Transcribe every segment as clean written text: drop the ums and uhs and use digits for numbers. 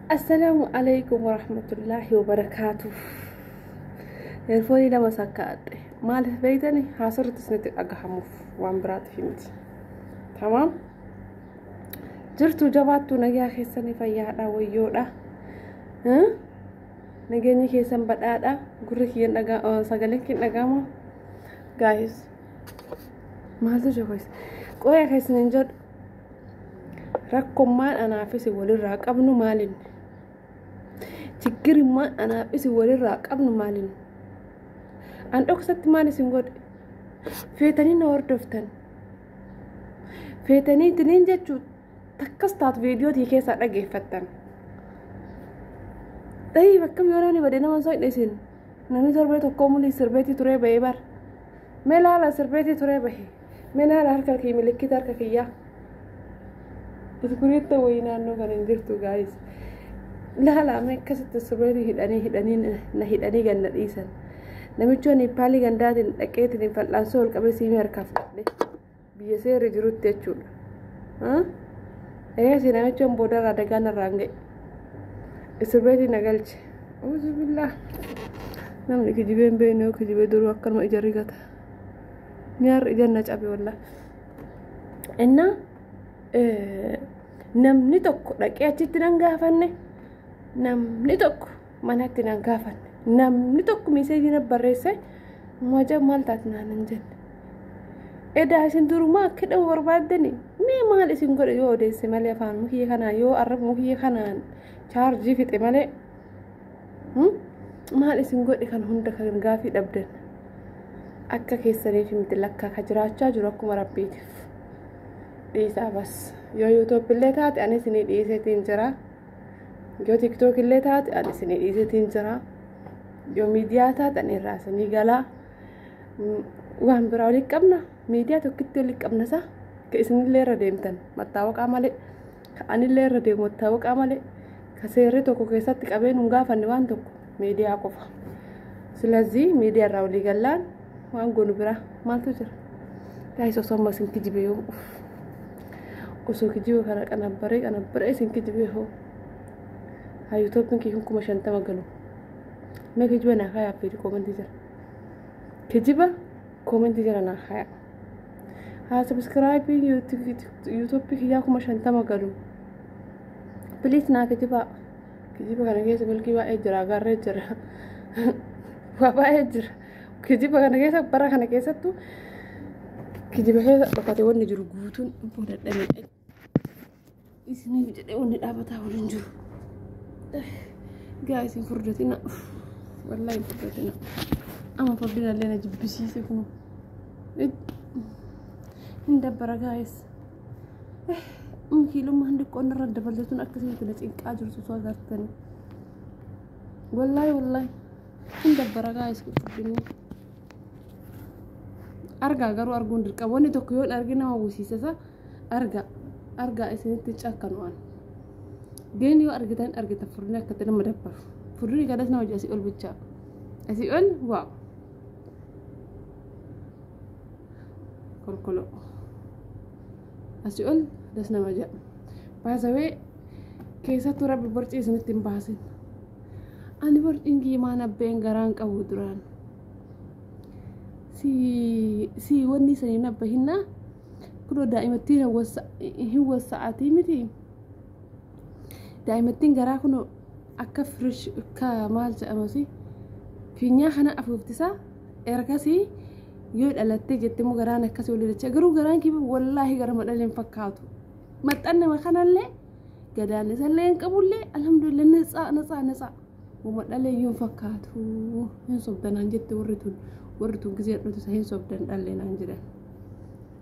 Assalaamu alaikum warahmatullaahi wabarakaatuh. Eerfoonii lama sakkaadhe. Maaliif beektani? Haasirratti isinitti dhagahamuuf waan biraatiif miti. Tamaam. Jirtu jabaattu nagaa keessanii fayyaadha wayyoodha. Nageenyi keessan badhaadha. Gurri kiyyan dhagaa sagaleen kiyyan dhagahama. Gaayis. Maaltu jabeessa? Qoya keessan hin jedhu. Rakkoon anaaf isin walirraa qabnu maalin? Chiggirimmaan anaaf isin walirraa qabnu maalin? An dhoksatti maal isin godhe? Feetanii na hordoftan. Feetanii tiniin jechuun takkas taatu viidiyootii keessaa dhageeffattan. Dhahii bakkam yoo namni bade nama soqne isin. Namni torbee tokko mulii sirbeetii turee bahee bar. Mee laala sirbeetii turee bahe. Mee laala harka kiyya milikkita harka kiyyaa. Iskiriitta wayii naannoo kana hin jirtu gaayis. Laala mee akkasitti sirbeetii hidhanii hidhanii na hidhanii ganna dhiisan. Namichi Neppaalii gandaatiin dhaqeetiin fal'aansoo ol qabee siimii harkaa fudhadhe. Biyya seerri jirutti jechuudha. Eegas namichi boodarraa dagaan irraan ga'e. Sirbeetii na galche. Uzubillah. Namni kijibee hin beekne yoo kijibee duruu akkanuma ija rigata. Nyaarri ija na cabe wallaa. Innaa namni tokko dhaqee achitti nan gaafanne, namni tokko manatti nan gaafanne, namni tokko miseejii na barreesse maja maal taate naan hin jenne. Edaa isin durumaa akka hidhamu barbaaddani mee maal isin godhe yoo odeesse malee afaan mukiyya kanaan yoo arraba mukiyya kanaan chaarjii fixe malee maal isin godhe kan hunda kan gaafii dhabdan akka keessaniif miti lakkaa ka jiraachaa jiru akkuma rabbiitiif. Dhiisaa bas yoo yuutuub illee taate ani isinii dhiiseetiin jira, yoo tiktook illee taate ani isinii dhiiseetiin jira, yoo miidiyaa taate ani irraa isinii galaa. Waan biraa walii qabna, miidiyaa tokkitti walii qabna isa ka isinillee irra deemtan mattaawaqaa malee, ka anillee irra deemu mattaawaqaa malee, ka seerri tokko keessatti qabee nun gaafanne waan tokko miidiyaa qofa. Silazii miidiyaa irraa walii gallaan waan goonu biraa maaltu jira? Gaayis, osoo amma isin kijibee yoo osoo kijiba kana qanabbaree qanabbaree isin kijibee hoo haa yuutuubiin kiyya 50,000 galu. Mee kijiba naa kaayaa fi koomentii jira. Kijiba koomentii jira naa kaayaa. Haa sabiskiraayibii yuutuubii kiyyaa 50,000 galu. Piliis naa kijibaa. Kijiba kana keessa milkii baay'ee jira, agarree jira. Waa baay'ee jira. Kijiba kana keessa bara kana keessattuu kijiba keessa dhokatee wanni jiru guutuun dadhabee isiniif jedhee wanni dhaabataa waliin jiru. Gaa isin furdatina. Wallaahi hin furdatina. Amma furdina illee na jibbisiise kun. Hin dabbara gaayis. Kiilummaan xiqqoon irra dabalte tun akkasitti na cinqaa jirtu osoo agartanii. Wallaahi wallaahi hin dabbara gaayis furdinni. Argaa garuu arguun dirqama. Wanni tokko yoo hin argin nama buusiisa isa argaa. Argaa isinitti cakkanu waan. Geen yoo argitan argita furdinni akkatti nama dabbaru. Furdinni kanas nama asii ol bichaa. Asii ol waa. Kolkoloo. Asii ol das nama jedha. Baasawee keessattuu rabbi borcii isinitti hin baasin. Ani borciin kiyya abbeen garaan qabu duraan. Si wanni sanii nabba hinnaa kunoo daa'imattiin hin wassa'atii miti. Daa'imattiin garaa kunoo akka firish akka maal jedhamasi fiinyaa kana afuuftisaa ergasii yoo dhalattee jette immoo garaan akkasii olii dachaa garuu garaan kiyya wallaahi gara madhalee hin fakkaatu. Maxxannama kanallee gadaannisallee hin qabullee alhamdulillah natsaa natsaa natsaa. Wama dhalee iyyuu hin fakkaatu. Hin sobdanaan jette warri tun gisee dhuftu isa hin sobdan dhallee naan jedhan.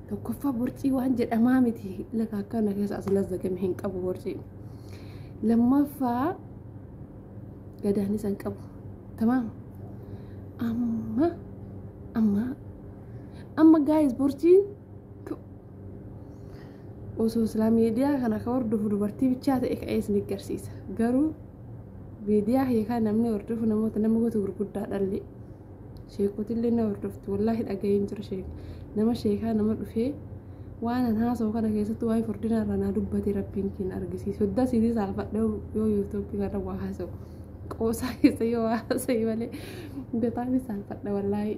Tokkoffaa borcii waan jedhamaa miti lafa akkana keessa as lazzagame hin qabu borcii. Lammaffaa gadaannisa hin qabu. Tamaam. Amma amma amma gaayis borciin osoo silaa miidiyaa kana ka hordofu dubartii bichaa ta'e ka'ee isin agarsiisa. Garuu miidiyaa hiikaa namni hordofu namoota nama gosa gurguddaa dhalli. Sheekotillee na hordofti. Wallaahi dhaga'een jira sheek. Nama sheekaa nama dhufee Waan an haasa'u kana keessatti waa'ee furdina irraa naa dubbate rabbiin keenya argisiisu. Hudda siinii saalfadhe yoo yuutuubii kana waa haasa'u. Qoosaa keessa yoo haasa'e malee betaami saalfadha wallaahi.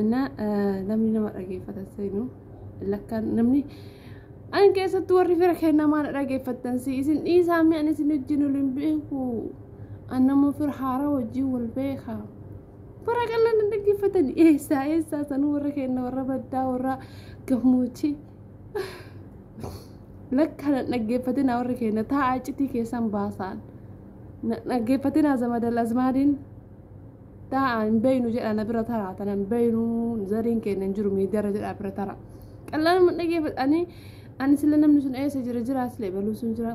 Innaa namni nama dhageeffata seenu lakkaan namni an keessattuu warri fira kennaa maal dhageeffattan si isin dhiisaa mi ani isin wajjin wal hin beeku. An nama fira haaraa wajjin wal beeka. Fira qal'aan hin dhaggeeffatan eessaa eessaa sanuu warra kenna warra baddaa warra gammoojjii. Lakkaan dhaggeeffatina warri kenna taa'aa iccitii keessan baasaan. Dhaggeeffatina zamadal azmaadiin taa'aa hin beeynu jedha na bira taraa tana hin beeynu zariin keenya hin jiru miidiyaarra jedha bira tara. Qal'aan dhaggeeffatanii ani sila namni sun eessa jira jira sila ebaluu sun jira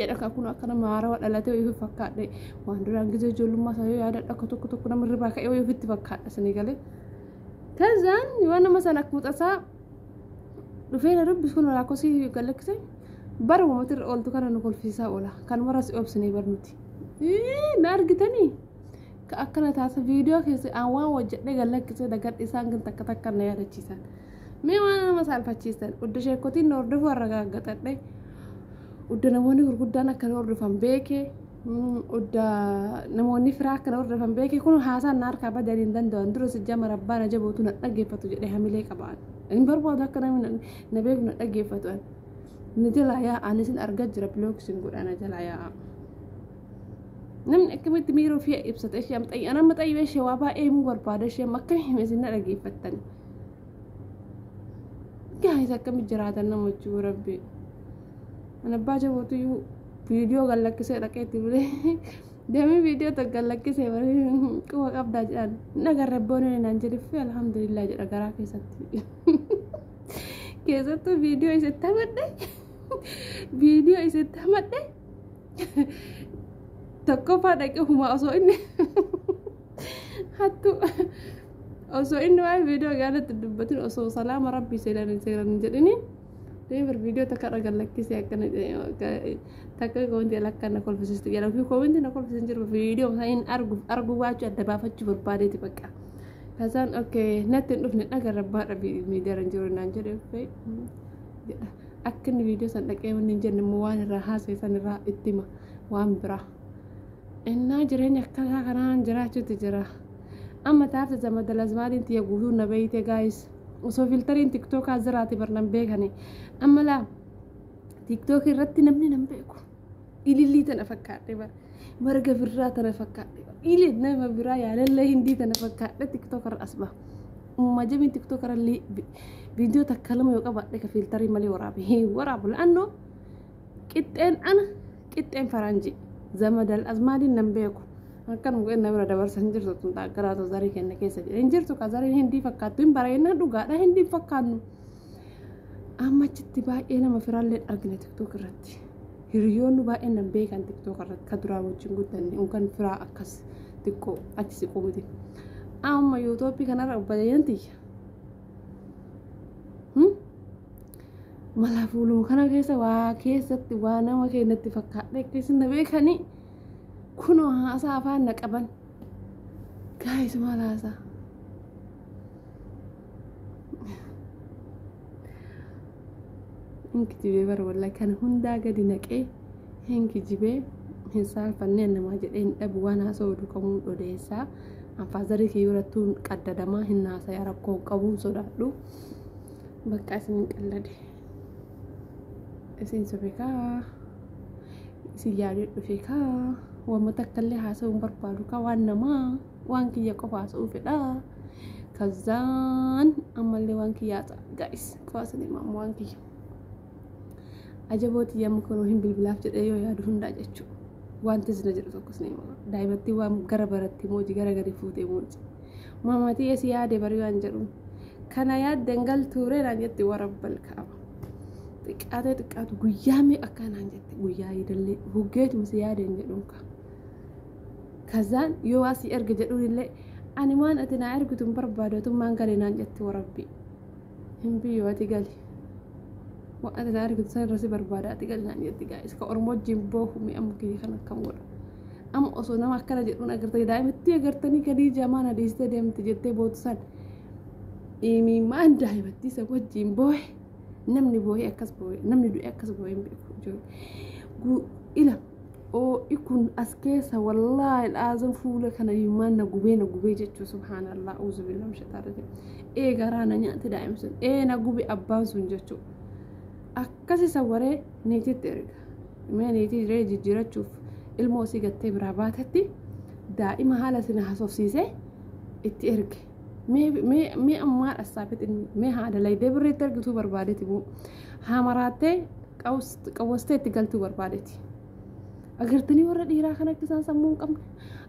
jedha kun akka nama haarawaa dhalatee wayii fakkaadhe waan duraan gisee ijoollummaa isaa yoo yaadadhu akka tokko tokko nama irraa ka'ee wayii ofitti fakkaadha sanii galee. Kazaan waan nama sana akkuma tasaa dhufee na dubbisu kun lakkoofsi galakkise bara uummata irra ooltu kana nu kolfisiisaa oola kan warra si obsinee barnuti. Na argitanii akkana taasa viidiyoo keessa aan waan hojjedhee galakkisee dagadhe isaan kan takka takka na yaadachiisan. Mee waan nama saalfachiisan udda sheekotiin na hordofuu argaaggatadhe udda namoonni gurguddaan akka na hordofan beekee udda namoonni firaa akka na hordofan beekee kun haasaan na harkaa badanii hin danda'an dura sijjama rabbaan ajabootu na dhaggeeffatu jedhee hamilee qabaan. Hin barbaadu akka namni na beeku na dhaggeeffatu. Na jalaa yaa'a ani isin argaa jira bilooksiin godha na jalaa yaa'a. Namni akkamitti miira ofii ibsata ishee amma amma xayyoo ishee waa baay'ee himuu barbaada ishee amma akkami hime isin na dhaggeeffattan. Gaayis akkamitti jiraatan nama jechuu rabbi. Ani abbaa jabootu viidiyoo gallakkisee dhaqee itti bulee deemee viidiyoo tokko gallakkisee quba qabdaa jedhan nagarra boonee naan jedhe alhamdulillah jedha garaa keessatti. Keessattuu viidiyoo isatti hamadhe viidiyoo isatti hamadhe tokkoffaa dhaqee humaa osoo inni hattu osoo inni waa'ee viidiyoo gaariitti dubbatin osoo salaama rabbii seeran seeran jedhini deemir viidiyoo takka irra gallakkisee akkana takka koomenti lakka na kolfisiistu jedha ofii koomenti na kolfisiisu jiru viidiyoo isaa inni argu argu waachuu adda baafachuu barbaadeeti bakka. Kasaan okay natti hin dhufne dhagarra baadha miidiyaarra hin jiru naan jedhe jedha akka inni viidiyoo san dhaqee wanni hin jenne immoo waan irraa haasa'e san irraa itti hima waan biraa. Innaa jireenya akkanaa kanaan jiraachuutti jira. Amma taafte zamadal azmaadiin tiyya guutuu na beeyte gaayis. Osoo filtariin tiktookaa jiraate barnan beekani. Amma laa tiktookii irratti namni nan beeku. Ilillii tana fakkaadhe bara. Marga birraa tana fakkaadhe bara. Ilii nama biraa yaalallee hindii tana fakkaadhe tiktook irra as baha. Umma jabiin tiktook irra viidiyoo takka lama yoo qabaadhe ka filtarii malee waraabe. Hin waraabu la'annoo qixxeen ana qixxeen faranjii. Zamadal azmaadiin nan beeku. Akkanuma godhe na bira dabarsan jirtu tun xaaggaraatu zarii kenna keessa jedhe hin jirtu ka zarii hindii fakkaattu hin bareedna dhugaadha hindii fakkaannu. Amma achitti baay'ee nama firaallee argina tiktook irratti. Hiriyoonni baay'een nan beekan tiktook irratti ka duraa wajjin guddanne yookaan firaa akkas xiqqoo achi siquu miti. Amma yuutuubii kanarra obboleeyyan tiyya. Mala fuuluma kana keessa waa keessatti waa nama keenyatti fakkaadhe akkasii na beekanii kunoo haasaa afaan na qaban. Gaayis maal haasaa? Hin kijibee bara wallahi kana hundaa gadi naqee hin kijibee hin saalfannee namaa jedhee hin dhabu waan haasa'u duqamuu odeessaa. Anfaazarii kiyyu irrattuu qaddadamaa hin haasa'e rakkoo qabuun sodaadhu. Bakka isin hin qallade. Isin sobe kaa. Isin yaadee dhufe kaa. Waan takka illee haasa'uu hin barbaadu kaa waan namaa waan kiyya qofa haasa'uu fedhaa. Kazaan ammallee waan kiyya haasa'a. Gaa'is qofa isin himamu waan kiyya. Ajabooti yamma kunoo hin bilbilaaf jedhee yoo yaadu hundaa jechuudha. Wanti isin jedhu tokkos ni hima. Daa'imatti waan gara baratti mooji gara gadi fuutee mooji. Maamatii esi yaade barii waan jedhu. Kana yaaddeen galtuuree naan jetti warabbal kaaba. Xiqqaatee xiqqaatu guyyaa meeqa akka naan jetti guyyaa idallee huggeetuma si yaadeen jedhuun ka. Kazaan yoo waa si erge jedhuun illee ani waan ati naa ergitu hin barbaadu atummaan gali naan jetti warabbi. Hin biyyoo ati gali. Waan ati naa ergitu san irra si barbaada ati gali naan jetti gaa'is ka Oromoo wajjin boohu mi'a amma kiyya kan akkam godha. Amma osoo nama akkana jedhuun agartanii daa'imatti agartanii gadii jamaan adiistee deemte jettee bootu san. Imimmaan daa'imatti isa wajjin boohe. Namni boo'ee akkas boo'ee, namni du'e akkas boo'ee hin beeku jiru. Ila oo'i kun as keessa, wallaahi laazim, fuula kana himaan na gubee, na gubee jechuu. Subhaanallah, auzu billahi min shaytaan rajiim. Ee, garaa na nyaate daa'imni sun, ee na gube abbaan sun jechuu. Akkas isa waree niititti erga. Mee niitii jiree jijjiirachuuf ilmoo isii gattee biraa baatetti daa'ima haala isin haasofsiisee itti erge. Mee ammaa dhassaafet, mee haadha laydee birriitti ergituu barbaadeeti moo haa maraattee qawwastee itti galtuu barbaadeeti? Agartanii warra dhiiraa kan akka isaan sammuu hin qabne,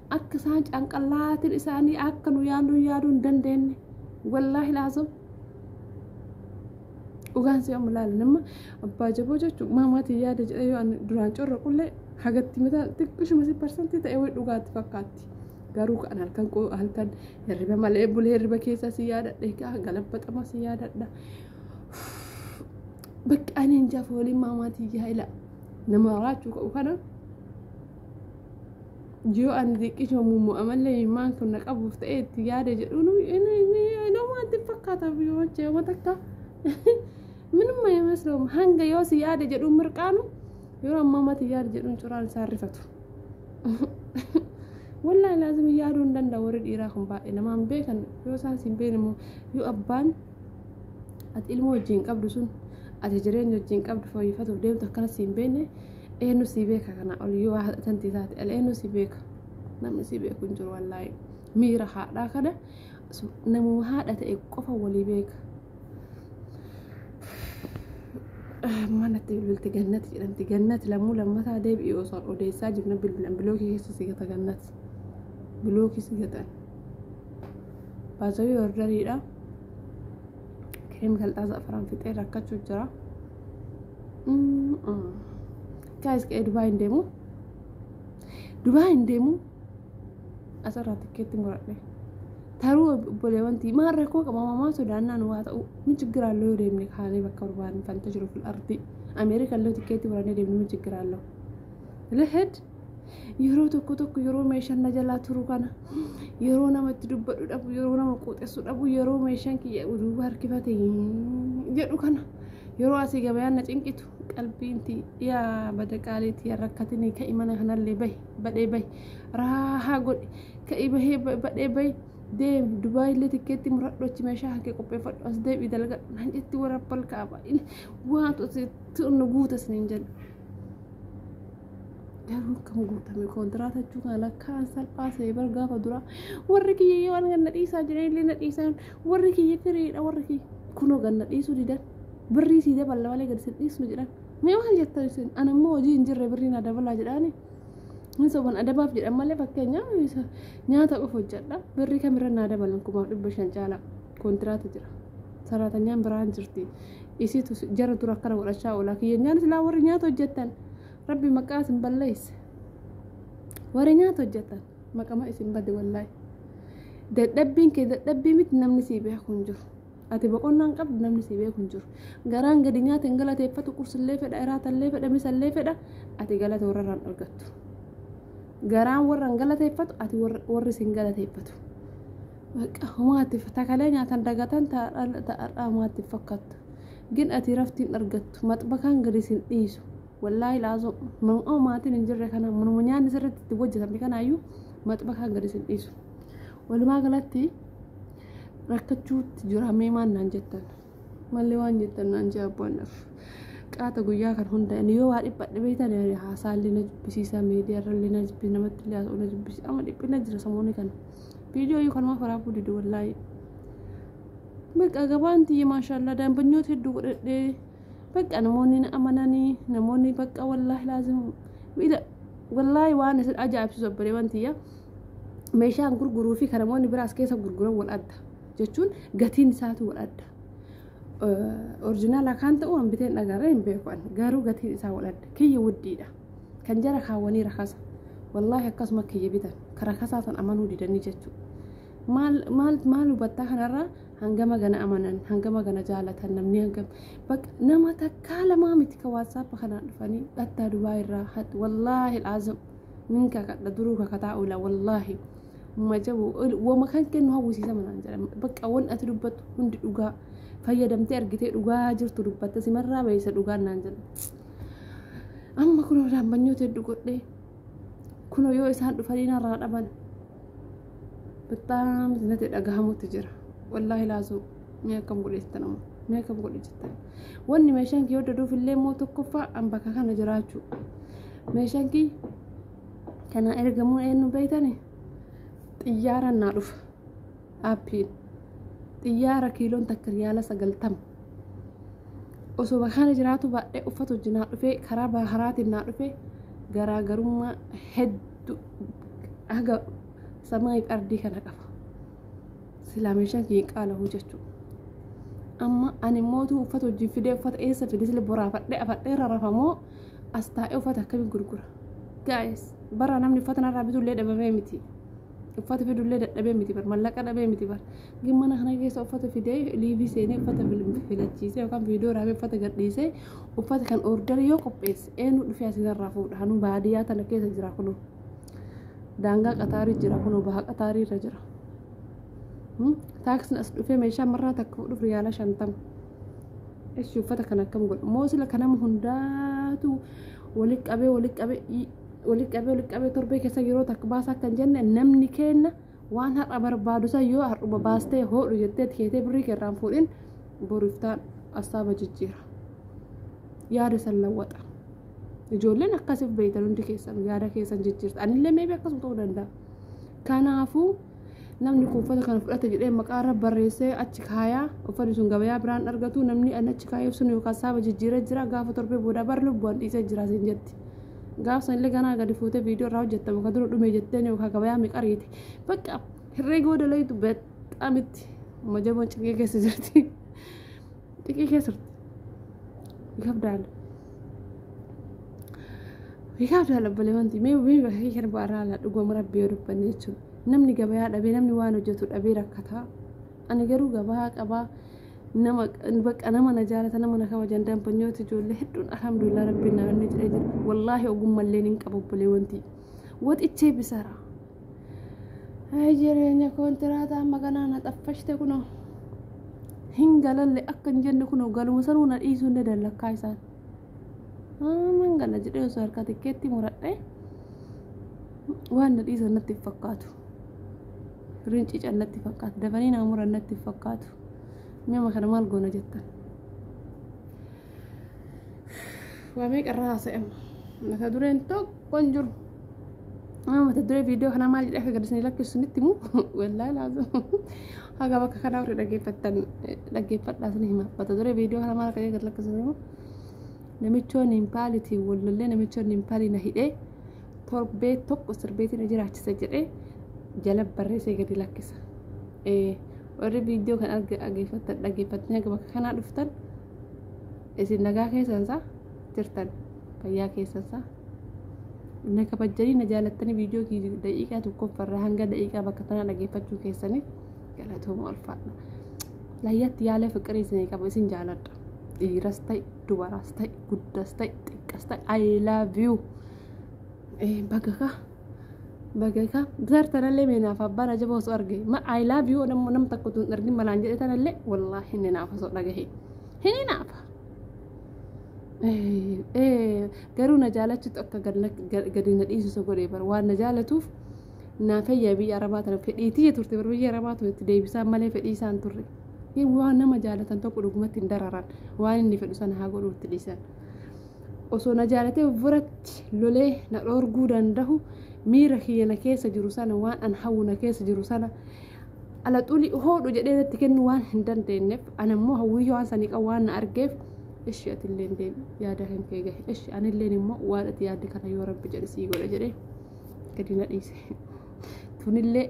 akka isaan canqallaatiin isaanii akka nu yaaduu yaaduu hin dandeenye. Wallaahi laazim, dhugaan si amma laala, nama abbaa jaboo jechuun maamaatiin yaada jedhee yoo ani duraan corra qullee hagatti mataa xiqqishuma si parsantii ta'e wayi dhugaatti fakkaatti. Garuu kan halkan halkan hirriba malee bulee, hirriba keessa si yaadadha, egaa galabbaxama si yaadadha. Bakka ani hin jafooliin maamaatiin yaa'ila nama raachuu qabu kana yoo ani xiqqishuma mummu'amallee maan kun na qabuuf ta'e itti yaada jedhuun namaatti fakkaata yoo jeema takka ምንም አይመስለውም። Hanga yoo si yaada jedhuun mirqaanu, yeroo ammaa mati yaada jedhuun curaan isaan rifatu. Wallaahi laazim, yaaduu hin danda'u warri dhiiraa kun baay'ee namaan beekan. Yoo isaan siin beekne immoo, yoo abbaan ati ilmoo wajjin qabdu sun, ati jireenya wajjin qabdu fooyyeffatuuf deemtu akkana siin beekne, eenyu sii beeka kana ol? Yoo haadha tantii taate ala eenyu sii beeka? Namni sii beeku hin jiru wallaahi. Miira haadhaa kana namuma haadha ta'e qofa walii beeka. Manatti bilbilti, Gannati jedhamti. Gannati lammuu lammataa deebi'ee osoo odeessaa jirna bilbilan, bilookii keessa si gata. Gannati bilookii si gatan baazawii ordariidha. Kireem galxaa za'afaraan fixee rakkachuu jira. Guys, qe'ee Dubaa hin deemu, Dubaa hin deemu. Asirraa tikkeetti muradhe. Taruu obboleewwantii maal rakkoo qaba? Mamaa sodaannaan waa ta'u min ችግር አለው? Yoo deemne kaanee bakka barbaadne fanta jiru fil ardi Ameerikaa illee tikkeetti murannee deemne min ችግር አለው? ልሂድ. Yeroo tokko tokko, yeroo meeshaan na jalaa turu kana, yeroo namatti dubbadhu dhabu, yeroo nama quuxessu dhabu, yeroo meeshaan kiyya duuba harkifate jedhu kana, yeroo asii gabayaan na cinqitu, qalbiinti yaa bada qaaliitii rakkatinii, ka'i, mana kanallee bahi, badhee bahi, raahaa godhi, ka'i, bahee badhee bahi, deem, Dubaayillee tikkeetti muradhu, achi meeshaa hankee qopheeffadhu, as deebii dalagadhu naan jetti. Warra balkaaba waantu nu guuta isiniin jedhu. Garuu akkam guutame kontiraatachuu kana lakkaan salphaa ta'e bar. Gaafa dura warri kiyya yoo waan ganna dhiisaa jiran illee na dhiisaa, warri kiyya firiidha, warri kiyya kunoo ganna dhiisuu didan, birrii sii daballa malee gadi sin dhiisnu jedhan. Mee maal jettan isin? Ana immoo hojii hin jirre birrii na dabalaa jedhaani hin soban adabaaf jedhan malee. Fakkeenya nyaata qofa hojjedha, birrii kamirra naa dabalan? 1500 caala kontiraata jira, saraatanyaan biraan jirti, isitu jara dura akkana godhachaa oola. Kiyyanyaan silaa warri nyaata hojjettan rabbi maqaa isin balleesse, warri nyaata hojjetan maqama isin bade. Wallaahi, dadhabbiin kee dadhabbii miti, namni sii beeku hin jiru. Ati boqonnaan qabdu, namni sii beeku hin jiru. Garaan gadi nyaata hin galateeffatu, qursillee fedha, iraatallee fedha, misallee fedha, ati galata warrarraan argattu. Garaan warra hin galateeffatu, ati warri sin galateeffatu. Baqa homaatti takalee nyaatan dagatan ta'arraa homaatti fakkaattu. Gin ati raftiin argattu, maxbakaan gadi sin dhiisu. Wallaahi laazoo, manuma maatiin hin jirre kana, manuma nyaanni sirriitti itti hojjetame kanaayyuu maxbakaan gadi sin dhiisu. Walumaa galatti rakkachuutti jira. Mee maal naan jettan mallee? Waan jettan naan jee abboonnaaf qaata guyyaa kan hunda yoo waa dhiphadhe beektan, haasaallee na jibbisiisa, miidiyaarrallee na jibbisiisa, namatti illee haasa'u na jibbisiisa. Amma dhiphina jira samoonni kana viidiyoo iyyuu kanumaa faraafuu didu. Wallaahi, በቃ gabaan tiyya maashaallah, daanbanyoota hedduu godhadhee, በቃ namoonni na amananii, namoonni በቃ wallaahi laazim, wallaahi waan isin ajaa'ibsiisu, obboleewwan tiyya, meeshaan gurguruu fi kan namoonni biraas keessa gurguran wal adda jechuun gatiin isaatu wal adda. Original kan ta'u an biteen dhagarree hin beeku, garuu gatiin isaa wal adda. Kiyya wuddiidha, kan jara kaawwanii rakasa. Wallaahi akkasuma kiyya bitan kan rakasaa san amanuu didanii jechuudha. Maal maal maal hubattaa kanarraa? Hangama gana amanan, hangama gana jaalatan namni, hangam bakka nama takkaa lamaa miti ka WhatsApp kanaan dhufanii dhattaa Dubaa irraa. Wallaahi laazim nin kakadha, duruu kakataa oola. Wallaahi majabu wama kan kennu hawwisiisa manaan jedhama. Bakka wan ati dubbattu hundi dhugaa. Fayyadamtee argitee dhugaa jirtu dubbatte, simarraa beeysa dhugaan naan jedha. Amma kunoo daambanyoota hedduu godhee kunoo yoo isaan dhufanii narraa dhaban bixaam natti dhagahamutti jira. Wallaahi laasuu mee akkam godhe jettan, amma mee akkam godhe jettan? Wanni meeshaan kiyya hodhaduuf illee immoo tokkoffaa an bakka kana jiraachuu, meeshaan kiyya kana ergamuun eenyu beeytani? Xiyyaaraan naa dhufa. Aappiin xiyyaara kiiloon takka riyaala 90. Osoo bakka kana jiraatu baadhee uffata hojii naa dhufee karaa baharaatiin naa dhufee garaagarummaa hedduu haga samaayiif ardii kana qaba. Silaa meeshaan kiyya qaala'uu jechuudha. Amma ani mootuu uffata hojii fidee, uffata eessa fide sila boraafadhee afadhee rarafamoo as taa'ee uffata akkamiin gurgura? Guys, bara namni uffata narraa bitullee dhabamee miti. Uffata fidullee dadhabee miti bar, mallaqa dhabee miti bar. Mana kana keessa uffata fidee live seenee uffata filachiisee yookaan viidiyoo raabee uffata gadhiisee uffata kan order yoo qopheesse eenyu dhufee asinarraa fuudha? Hanuu baadiyyaa tana keessa jira kunoo. Daangaa Qataarii jira kunoo, baha Qataarii irra jira. Taaksiin as dhufee meeshaa marraa takka fuudhuuf riyaala 50. Eshi, uffata kana akkam godhu? Moosila kanama hundaatu walitti qabee, walitti qabee, walitti qabee, walitti qabee torbee keessa yeroo takka baasaa kan jenne, namni kenna waan har'a barbaadu san yoo har'uma baastee hodhu jettee keetee birrii keerraan fuudhin, boriftaan asaaba jijjiira. Yaada san lawwaxa. Ijoolleen akkasiif beeytan hundi keessan yaada keessan jijjiirta. Anillee maybe akkasuma ta'uu danda'a. Kanaafuu namni kun uffata kana fudhate jedhee maqaa irra barreessee achi kaayaa, uffanni sun gabayaa biraan argatu, namni ani achi kaayeef sun yookaan saaba jijjiiree jira, gaafa torbee booda bar lubbuun dhiisee jira siin jetti. Gaafa sanillee ganaa gadi fuutee viidiyoo irraa hojjettamu kan dura dhume jetteen yookaan gabayaa miqariite. Bakka herreega gooda layitu bexaamitti majaboon ciqii keessa jirti. Ciqii keessa jirti. Ikabdaala. Ikabdaala obboleewwanti mee mee bakka kana bu'aarraa alaa dhuguma Rabbii yoo dubbanne jechuudha. Namni gabayaa dhabee, namni waan hojjetu dhabee rakkataa. Ani garuu gabaa qabaa, nama bakka nama na jaalata, nama na kabajan, dambanyoota ijoollee hedduun, alhamdulillah, Rabbiin na inni jedhee jira. Wallaahi ogummallee nin qaba obboleewwanti. Waxichee bisara. Ay, jireenya kontiraata amma kanaa na xaffashte kunoo. Hin galalle akka hin jenne kunoo galuma sanuu na dhiisuu hin dallakkaa isaan. Man gala jedhee osoo harka tikkeetti muradhee waan na dhiisan natti hin fakkaatu. Rincican natti fakkaatu. Dafanii naa muran natti hin fakkaatu. Mi'a kana maal goona jettan? Waa meeqa irraa haasa'e? Mata dureen tokko hin jiru. Mata duree viidiyoo kanaa maal jedhee akka gadisanii lakkisu nitti himu. Wallaahi laazim. Haga bakka kanaa warri dhaggeeffattan dhaggeeffadhaa isin hima. Mata duree viidiyoo kanaa maal akka gad lakkisu himu. Namichoon impaalitiin wallollee, namichoon impaalii na hidhee torbee tokko sirbeetii na jiraachisa jedhee jala barreessee gadi lakkisa. Warri viidiyoo kan arga dhaggeeffattan, dhaggeeffattanii haga bakka kanaa dhuftan, isin nagaa keessansaa jirtan, fayyaa keessansaa, na kabajjanii na jaalattanii viidiyoo daqiiqaa tokkoffarraa hanga daqiiqaa bakka tanaa dhaggeeffachuu keessaniif galatooma, ulfaadha. Layyatti yaala fiqirii isinii qaba, isin jaaladha. Dhiiras ta'e, dubaraas ta'e, guddas ta'e, xiqqas ta'e, I love you. Baga ka baga ka zartanallee meenaaf abbaan ajaba osoo arge ma I love you nama tokko tun argin malaan jedhe tanallee wallaahi inni naaf osoo dhagahe hin naafa. Garuu na jaalachuutu akka gadi na dhiisu godhee bara waan na jaalatuuf naa fayyaa biyya Arabaa tana fedhiitii turte bara biyya Arabaa tun itti deebisaan malee fedhii isaan turre. Waan nama jaalatan tokko dhugumatti hin dararan, waan inni fedhu sana haa godhu itti dhiisan. Osoo na jaalatee biratti lolee na dhoorguu danda'u, miira kiyya na keessa jiru sana, waan an hawwu na keessa jiru sana ala xuli hoodhu jedhee natti kennu waan hin dandeenyeef, ana immoo hawwii waan sanii qabu waan na argeef, ishi atillee deemi, yaada kan kee gahe, ishi anilleen immoo waan ati yaadde kana yoo Rabbi jedhe sii godha jedhee gadi na dhiise. Tunillee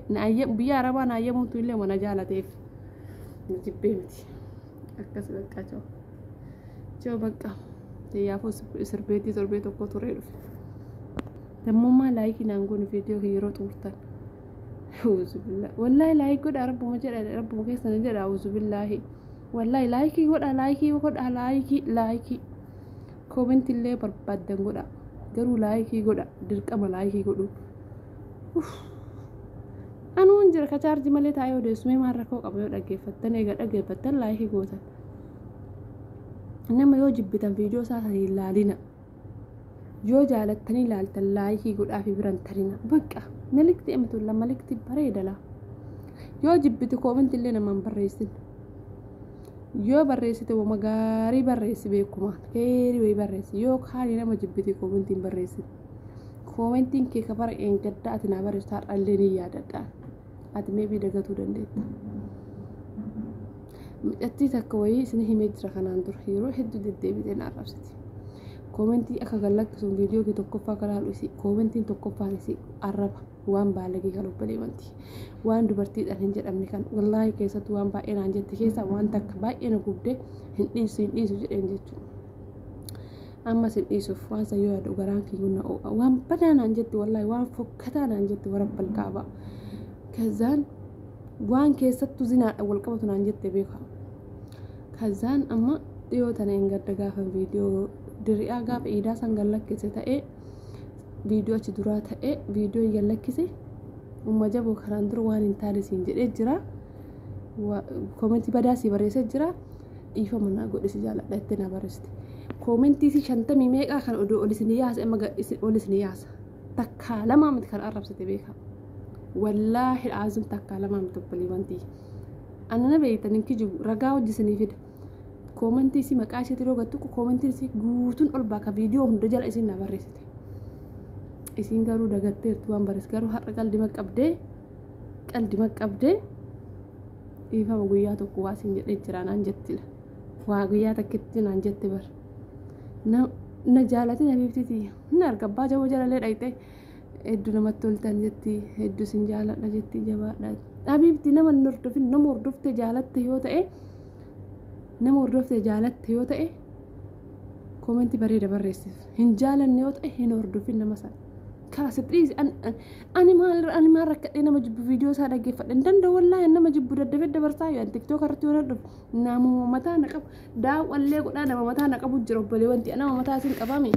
biyya Arabaa na ayyamuun tunillee mana jaalateef na jibbee miti. Akkas bakka jiru. Jiru bakka. Xiyyaafuu sirbeetii torbee tokko turee dhufe. Dammummaa like naan goonu viidiyoo yeroo xumurtan. Auzubillah. Wallaahi like godha, rabbuma jedha, rabbuma keessan jedha, auzubillahi. Wallaahi like godha, like godha, like, like. Comment illee barbaaddan godha. Garuu like godha, dirqama like godhu. Anuun jira ka chaarjii malee taa'ee odeessu, mee maal rakkoo qaba yoo dhaggeeffattan? Egaa dhaggeeffattan like gootan. Nama yoo jibbitan viidiyoo isaa sana hin laalina. Yoo jaalattanii laaltan laayikii godhaa fi biran tarina. Bakka malikti amatulla malikti bareeda laa. Yoo jibbite koomentii illee namaan barreessin. Yoo barreessite wama gaarii barreessi beekumaan keerii wayii barreessi. Yoo kaanii nama jibbite koomentii hin barreessin. Koomentiin kee ka bara eengaddaa ati naa barreessitu har'a illee ni yaadadha. Ati meebii dagatuu dandeetta. Micattii takka wayii isin himee jira kanaan dura yeroo hedduu deddeebitee na arrabsiti. Koomentii akka gad lakkisuun viidiyoo kee tokkoffaa kan laalu isii koomentiin tokkoffaan isii arraba waan baalagee kan obboleewwanti. Waan dubartiidhaan hin jedhamne kan wallaahi keessattuu waan baay'ee naan jette keessaa waan takka baay'ee na gubde hin dhiisu hin dhiisu jedheen jechuudha. Ammas hin dhiisuuf waan san yoo yaadu garaan kiyyuu na oo'a. Waan badaa naan jetti wallaahi waan fokkataa naan jetti warabbal kaaba. Kazaan waan keessattuu zinaadhaan wal qabatu naan jette beeka. Kazaan amma dhiyoo tana hin gadda gaafa viidiyoo diri'aa gaafa iidaa san gad lakkise ta'ee viidiyoo achi duraa ta'ee viidiyoo gad lakkise umma jaboo kanaan dura waan hin taane siin jedhee jira. Koomentii badaa sii barreessee jira. Dhiifama naa godhi si jaaladha jettee naa barreessite. Koomentii si shantamii meeqaa kan odoo ol isin yaasa amma ol isin yaasa. Takkaa lamaa miti kan arrabsite beekaa. Wallaahi aazim takkaa lamaa miti obboleewwan tiyya. Ana na beektan hin kijibu ragaa hojii isinii fida. Koomentii isii maqaa isheetti yeroo gattu koomentiin isii guutuun ol baaka viidiyoo hunda jala isiin na barreessite. Isiin garuu dagatteertu waan barreesse garuu har'a qaldima qabdee qaldima qabdee dhiifama guyyaa tokko waa siin jedhee jira naan jettila. Waa guyyaa takkitti naan jette bar. Na jaalatin habiibtii tiyya. Hin arga abbaa jaboo jalalee dhayxee hedduu namatti toltan jetti hedduu sin jaaladha jetti jabaadha. Habiibti nama hin hordofin nama hordofte jaalatte yoo ta'e nama hordofte jaalatte yoo ta'e koomentii bareeda barreessif. Hin jaalanne yoo ta'e hin hordofin nama sana. Karaa sitti dhiisi ani maal ani maal rakkadhee nama jibbu viidiyoo isaa dhaggeeffadhe hin danda'u wallaahi nama jibbu daddafee dabarsaa yoo tiktook irratti yoo dhufu nama mataa na qabu daawwallee godhaa nama mataa na qabu jira obboleewwanti nama mataa isin qabame.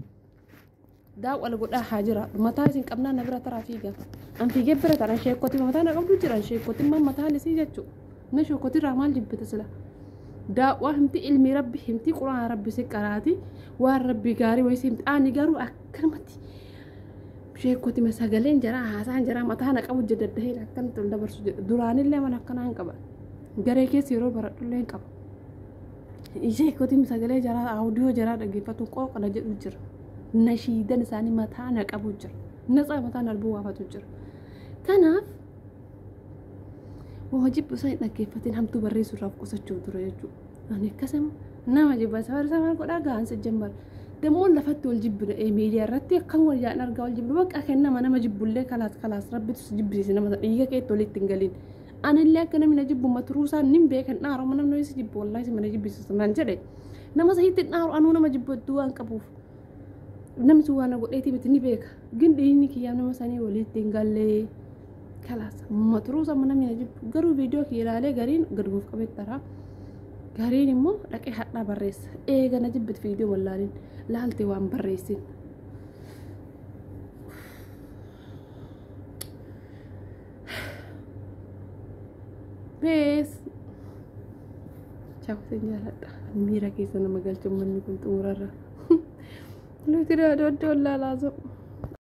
Daawwala godhaa haa jiraadhu mataa isin qabnaa na bira taraa fiiga. An fiigee bira taran sheekkotii mataa na qabdu jiran sheekkotiin maal mataan isii jechuudha. Na sheekkotii irraa maal jibbita sila. Daawwaa himti ilmi rabbi himti quraana rabbi si qaraati waan rabbi gaarii wayii si himti ani garuu akkanumatti sheekkotima sagaleen jaraa haasaan jaraa mataa na qabu jedha daddaheen akkanatti ol dabarsu jedha duraanillee mana akkanaa hin qaban garee keessa yeroo baradhullee hin qaba. Sheekkotiin sagalee jaraa audiyoo jaraa dhaggeeffatu qooqna jedhu jira. Nashiidan isaanii mataa na qabu jira. Natsaa mataa na albuu waafatu jira. Kanaaf waa jibbu isaa hin dhaggeeffatin hamtuu barreessuu irraa of qusachuuf dura jechuudha. Ani akkasuma nama jibba isa barreessa maal godhaa gahaan si jemmar. Dammoo lafatti wal jibbina miidiyaa irratti akkam wal yaa'an argaa wal jibbina bakka kennama nama jibbullee kalaas kalaas rabbitu si jibbisiise nama dhiiga keetti walitti hin galin. Anillee akka namni na jibbu maturuu isaa nin beekan dhaaru amma namni si jibbu wallaahi si mana jibbisiisa naan jedhe. Nama sahiitti dhaaru anuu nama jibbu hedduu waan qabuuf. Namni sun waan na godheetii miti ni beeka. Gin dhiigni kiyyaaf nama sanii walitti hin gallee. Kalaas maturuu isaa amma namni na jibbu garuu viidiyoo kiyya ilaalee gariin gad guuf qabee taraa. Gariin immoo dhaqee hadhaa barreessa. Eega na jibbit viidiyoo wallaalin laalte waan barreessin. Peace. Ciao sin jaaladha. Miira keessa nama galchu manni kun xumurarra. Nuti daadoo wallaalaa.